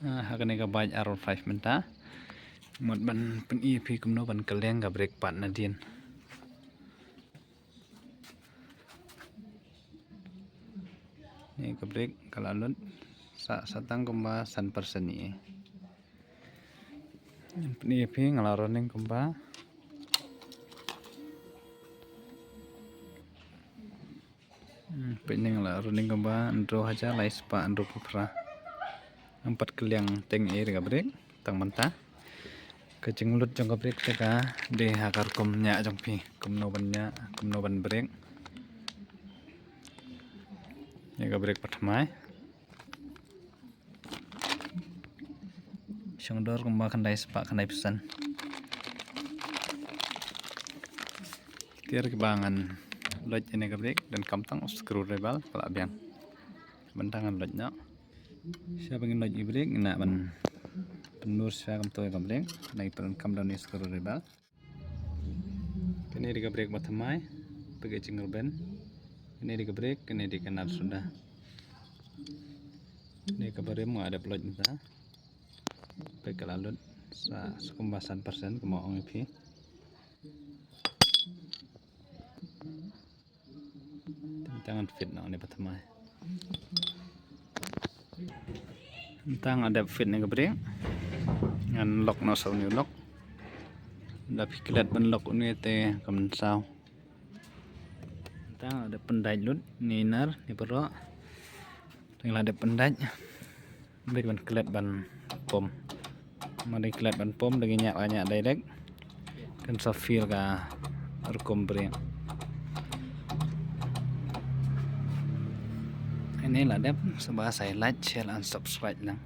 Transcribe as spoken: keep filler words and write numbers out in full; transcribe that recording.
Ah, ha kane ka bike R one five mynta. Mut ban pyni ïa phi kumno ban kylleng ka brake pad nadien. Ni ka brake ka la lut sa, sa tang kumba san persen ni. Pyni ïa phi nga la running kumba. Hmm, peit, nga la running kumba hynriew hajar lai spah hynriewphew phra. Ngam pat kylliang teng ei ïa ka brake tang mynta. Ka jinglut jong ka brake te ka dei ha ka rukom ñiah jong phi, kumno ban ñiah, kumno ban brake. Ïa ka brake ba thymmai. Shong dor kumba khyndai spah khyndai phew san. Ki tiar kiba ngan loit ïa kane ka brake, donkam tang u screwdriver, ka la biang. Mynta ngan loit noh. Shuwa ba ngin loit ïa ka brake, ngin nang ban pynmur shuwa kumto ïa ka brake, nang pyndonkam da une u screwdriver. Kane dei ka brake ba thymmai, peit ka jingrben. Kane dei ka brake, kane dei ka nut suda. Kane kaba rim nga la dep loit mynta. Peit ka la lut sa, sa kumba san persen kumba ong ïa phi. Te mynta ngan fit noh kane ba thymmai. Mynta nga la dep fit ïa ka brake. Ngan lock noh sa une u lock. Lada phi klet ban lock une te kam saw. Mynta nga la dep pyndait lut, ne nar, ne baroh. Te nga la dep pyndait. Bad ban klet ban pom. Mynta klet ban pom, da ngi ñiah, la ñiah direct. Kan sa feel ka rukom brake. Kane la dep, sngewbha sa like, share and subscribe lang.